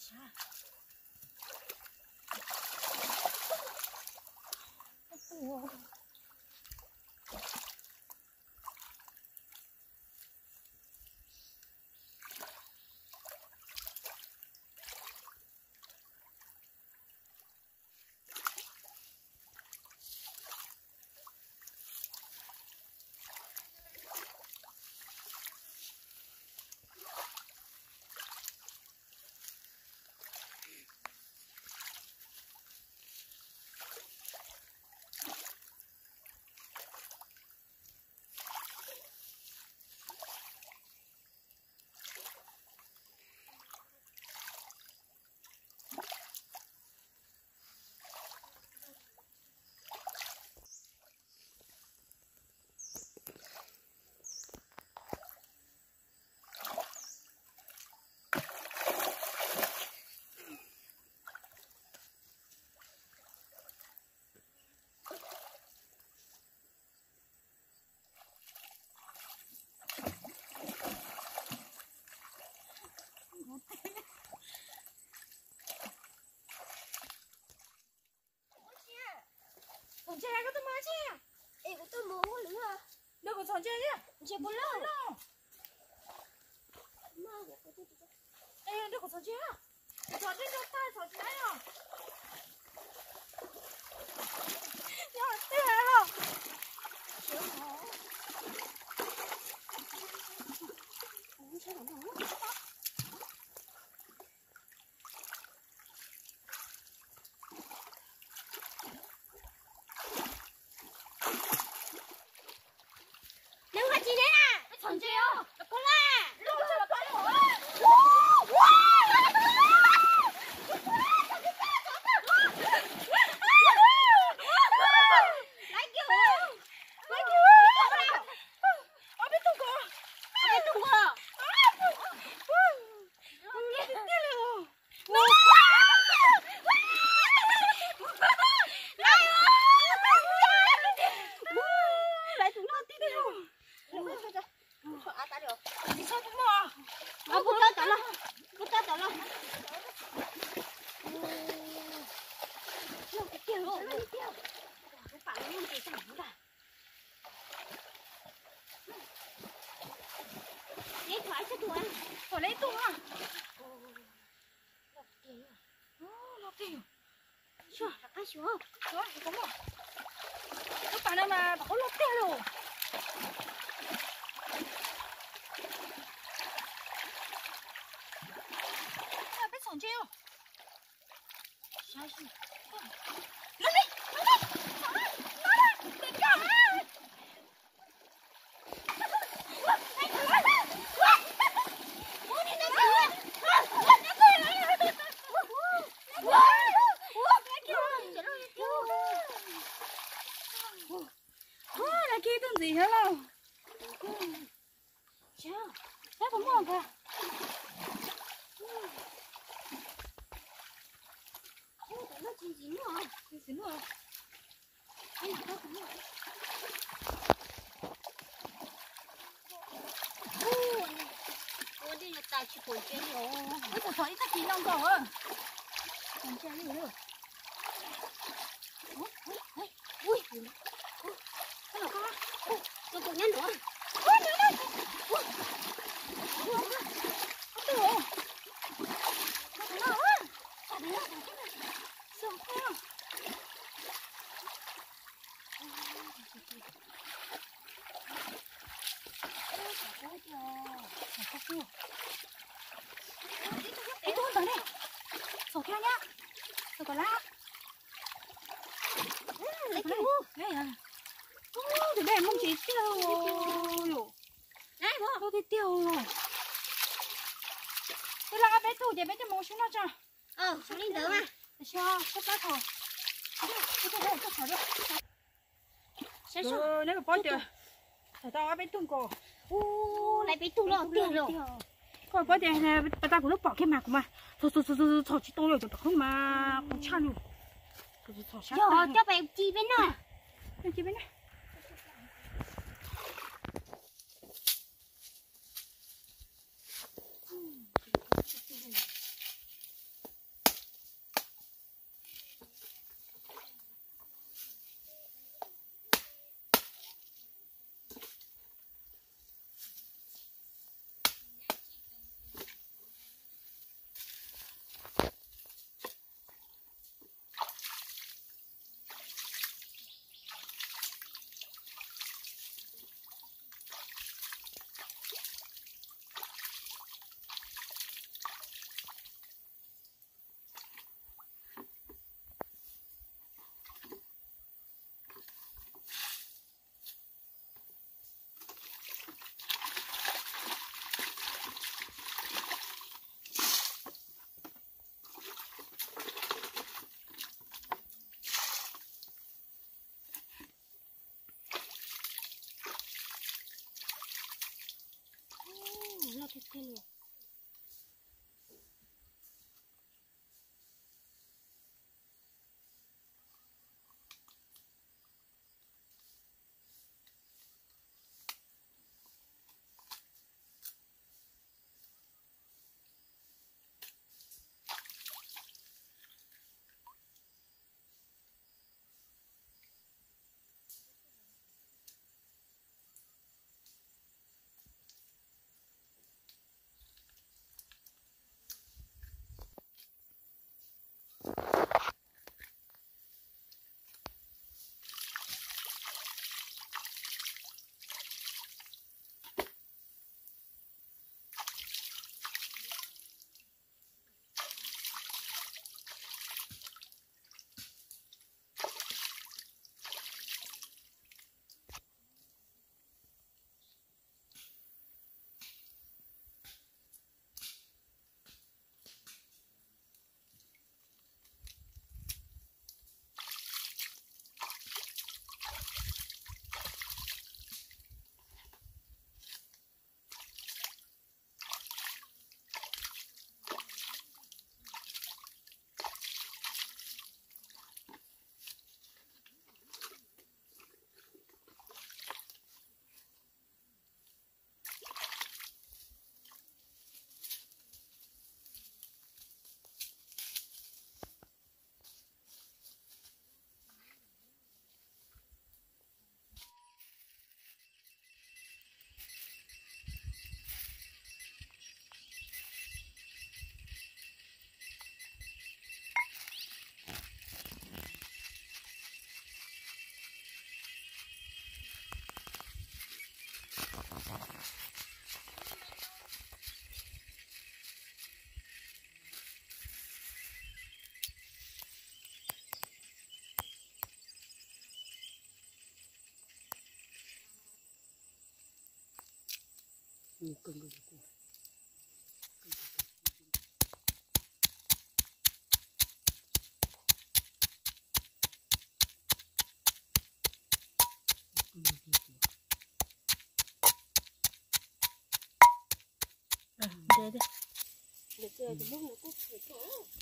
Txhom ntses, koj tuaj mus tsi? Es kuv tuaj mus ua lwm. Nrog kuv txhom ntses thiab. Ntses puas loj? Loj. Nrog kuv txhom ntses. Kuv txhom ntses nrog tag txhom tsis laib os. Yog tiag los. Neb ua dab tsi ne? Txhom ntses os. Los koj la. Laib kiag, laib kiag. Ob peb tug nkaus. Ob peb tug nkaus. Tiag tiag li os. Lawv tus loj tiag tiag. Tsis txhob tus loj. Kuv tso tod los, kuv tso tod los. Loj tiag tiag. Pam lub ntses tag ntag. Neb thov ib tug, thov neb ib tug. Loj tiag. Lub pas no mas pom qhov loj tiag li. Peb txhom ntses os. Ua, lawv kiag ib tug ntxiv thiab lauj. Saib puas muaj kag. Ntxiv muaj. Ua dej no tas tsis pom ntses li os. Ib tug txhom ib tag kis no nkaus. Pom ntses li os. Ui, ui, ui, tus nyab no. Ib tug ntawd ne. Txhom kiag nyab. Txhom kom lab. Tus dej muaj ntses tiag los. Loj tiag tiag. Peb loj ob peb tug ces peb coj mus ua suab noj tso. Li ntawd mas. Neb puas paub tias tau ob peb tug nkaus. Lawv peb tug loj tiag los. Koj paub tias pas tas kuv lub pom kiag mas kuv mas txhom txhom txhom tsis tau li, cov tom qhoob mas qus tshaj li. Yog coj pais ci peb noj. Ci peb noj.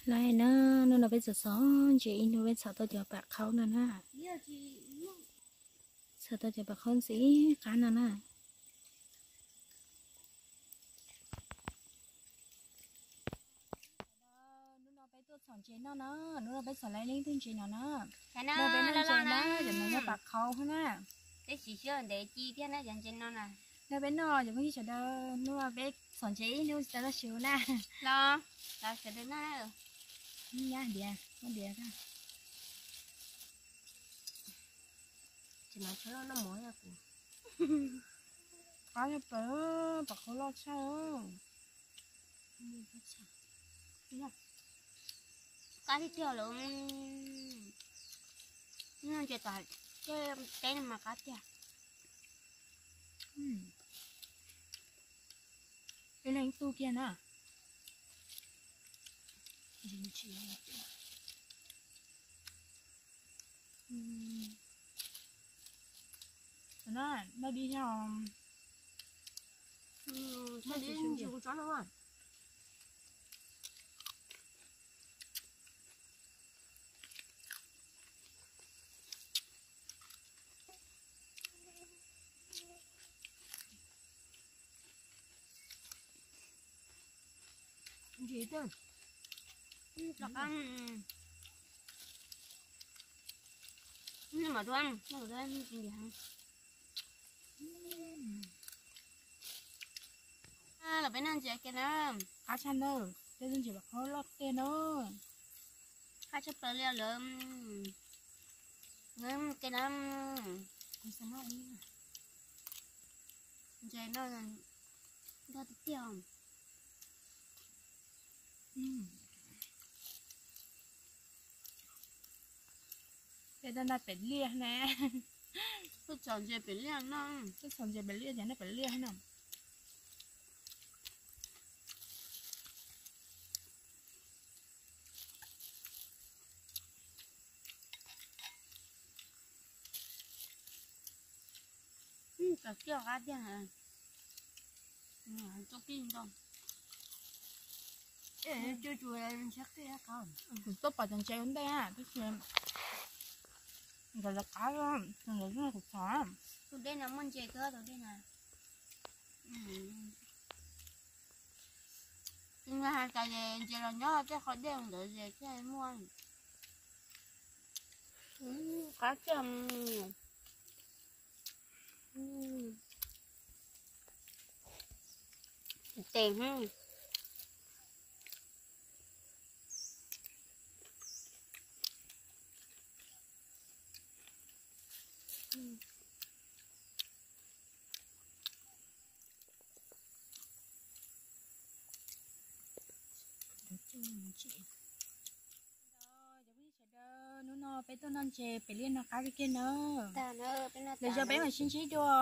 Lawm na, hnub no peb txhom ntses ib hnub peb txhom tau cov pam qhaub no na. Txhom tau cov pam qhaub ntxim qab no na. Hnub no peb tuaj txhom ntses noj na, hnub no peb txhom lawv leej twg ntses no na. Hnub no peb noj ntses na, cov no nyob pam qhaub na. Peb tsis xyuab ntev ci thiab na cov ntses no na. Hnub no peb noj cov phooj ywg sawv daws, hnub no peb txhom ntses ib hnub tsis tau tag su na. Los, los sawv daws noj. Nyab diav, muab diav. Tsis mas tshaj loj noj mov yog kuv. Qab tshaj plaws, pam qhaub loj tshaj. Qab tiag tiag lawm. Noj ntses tom tej teb no mas qab tiag. Ib leeg ib tug kiag na. Noj dib thiab. Noj dib tsis kuv tsob no. Ntsis twb rov qab. Noj mas dua, noj dua ntsis heev. Los peb noj ntses kiag na. Qab tshaj na, peb ntses pam qhaub loj tiag na. Qab tshaj plaws li lawm. Kiag na. Ntses no ntog tiag tiag. Peb tau ntaj pem liaj ne. Tuaj txhom ntses pem liaj no. Tuaj txhom ntses pem liaj ces ntaj pem liaj no. Kaus kiaj qab tiag. Tub kib ntau. Kuv tuaj pom cov ntses ua ntej tab sis nkawd lawv qab, nkawd kuv thov. Tus dej no muaj ntses kawg tus dej no. Tus nws hais tias ntses los nyob tej qhov dej ntawd ces thiaj muaj. Qab tiag. Tes. Hnub no peb tuaj noj ntses pem liaj no qab li kiag na. Lwm zaus peb mam sib ntsib dua.